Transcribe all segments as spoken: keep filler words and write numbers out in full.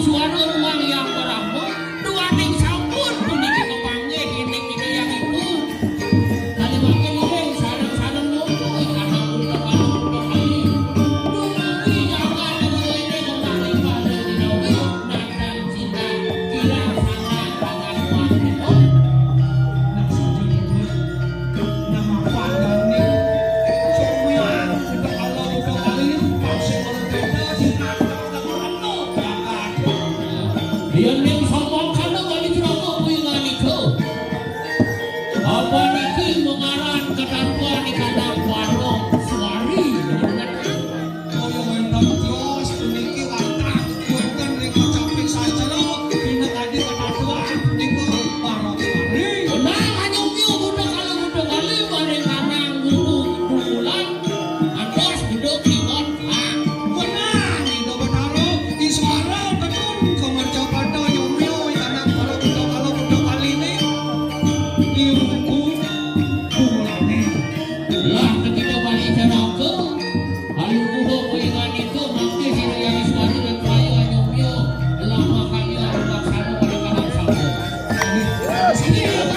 Suara ruang yang berahmu, duaning sampun puniki kepanggih indik ida yang ibu. Kaliwangin iring sareng-sareng mungkuh, anak putra kalu putra kali. Dumugi jagat dumugi kembali pada dinawi, nandang cinta, kirang sangat sangat kuat. Nak saja duduk, nama pandangi, semua udah kalau udah kali, pasti kalau beda, cinta, kalau kalau jagat. Yen ning sapa kana kali crana kuwi nganika. Apa niki mengaran ketentuan di kandang warung suari? Kaya wénten tios puniki wantah wénten ring kecapi sacelo, pinakadi ketentuan nika warung suari. Benar, anyukyu kuda kali kuda kali maring kanang guru bulan. Antos duduk di kon. Ah, wenang Ida Betara, Iswara Ketun, Kamarcapata, Yomyo, Ikanang, Para Kuda Kala, Kuda Kaline, Liuku, Bumulane. Lah, ketika balik Jaraga, lalu kuda kuingan itu, mangke sira Yang Iswari dan Raya Yomyo, lama kali lalu laksana pada kadang sama. Sini, sini,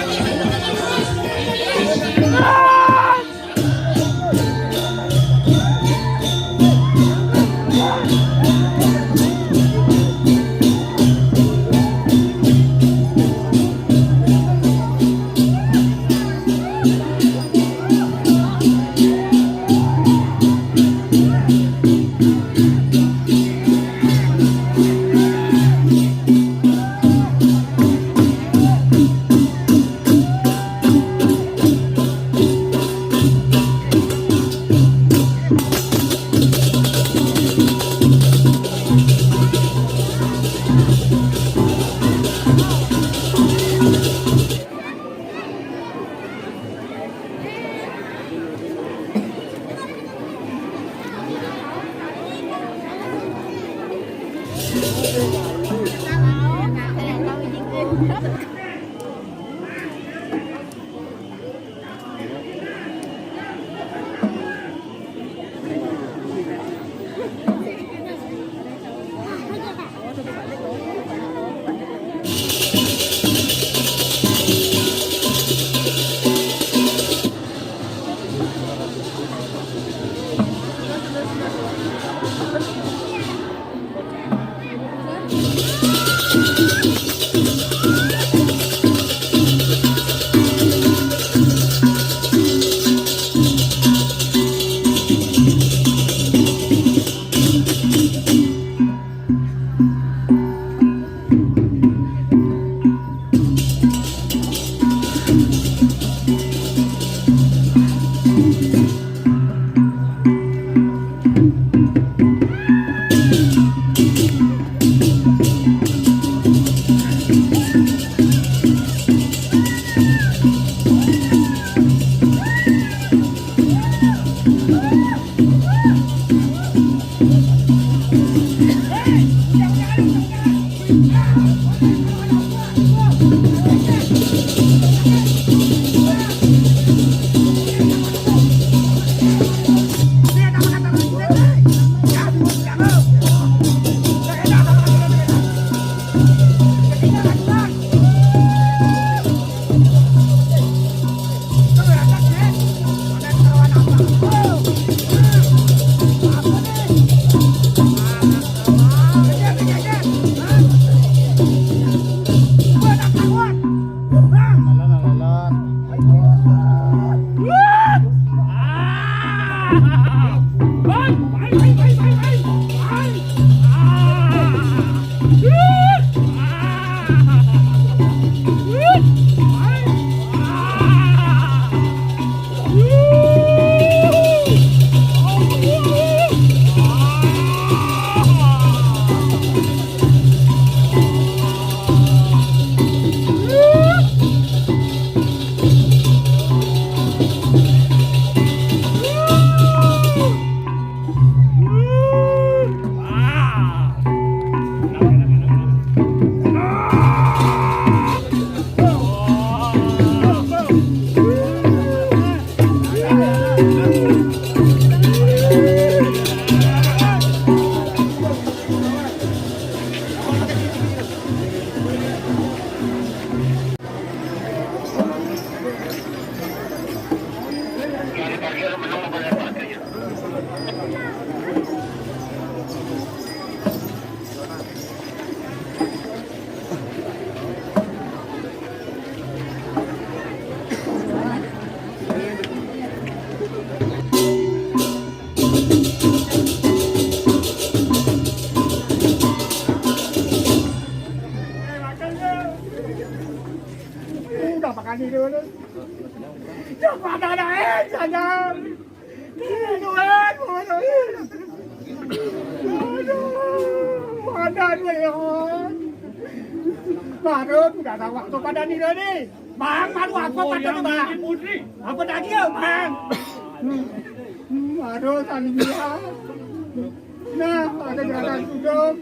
Ini dulu. Coba dah, eh, jangan. Ini dulu, eh, dulu. Aduh, ada nih, oh. Baru udah ada waktu pada nih, nih. Bang, baru apa pada nih, Bang? Apa tadi ya, Bang? Hmm. Hmm, aduh, tadi dia. Nah, ada gerakan duduk.